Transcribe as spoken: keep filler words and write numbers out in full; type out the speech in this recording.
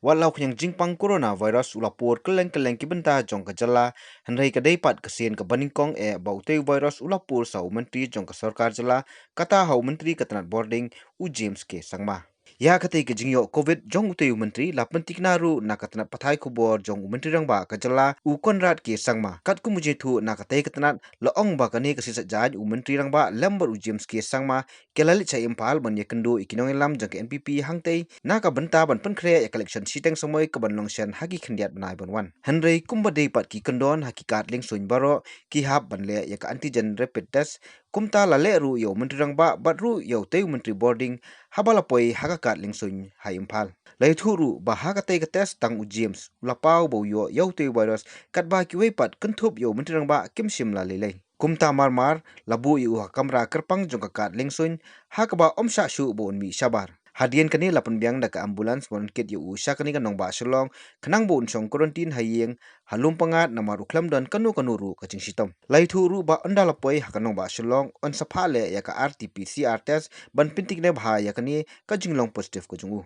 Wat la u khñiang jingpang coronavirus u la pur kylleng kylleng ki bynta jong ka jylla, hynrei ka dei pat ka sien kaba nyngkong eh ba utei u virus u la pur sa u myntri jong ka sorkar jylla, kata ha u myntri ka tnat bording, u James K Sangma. Ïa katei ka jingïoh covid jong utei u myntri la pyntikna ruh na ka tnat pathai khubor jong u Myntri Rangbah ka jylla, u Conrad K Sangma. Katkum u jingthoh na katei ka tnat, la ong ba kane ka sisat jaiñ u Myntri Rangbah lem bad u James K Sangma ki la leit sha Imphal ban ïakynduh ïa ki nongïalam jong ka N P P hangtei na ka bynta ban pynkhreh ïa ka election shiteng samoi kaban long shen ha ki khyndiat bnai ban wan. Hynrei kumba dei pat ki kyndon ha ki kad liengsuiñ baroh ki hap ban leh ïa ka antigen rapid test, kumta la leh ruh ïa u Myntri Rangbah bad ruh ïa utei u myntri bording haba la poi ha ka kad liengsuiñ ha Imphal. La ïathuh ruh ba ha katei ka test tang u James u la paw ba u ïoh ïa utei u virus, katba kiwei pat kynthup ïa u Myntri Rangbah kim shym la lei lei. Kumta mar mar la buh ïa u ha ka kamra kyrpang jong ka kad liengsuiñ, ha kaba ym shah shuh ba un mih shabar. Hadien kane la pynbiang da ka ambulance ban kit ïa u sha kane ka nongbah Shillong, khnang ba un shong quarantine ha ïing ha Lumpangad namar u khlem don kano kano ruh ka jingshitom. La ïathuh ruh ba ynda la poi ha ka nongbah Shillong, un sa phah leh ïa ka R T P C R test ban pyntikna bha ïa kane ka jinglong positive ka jong u.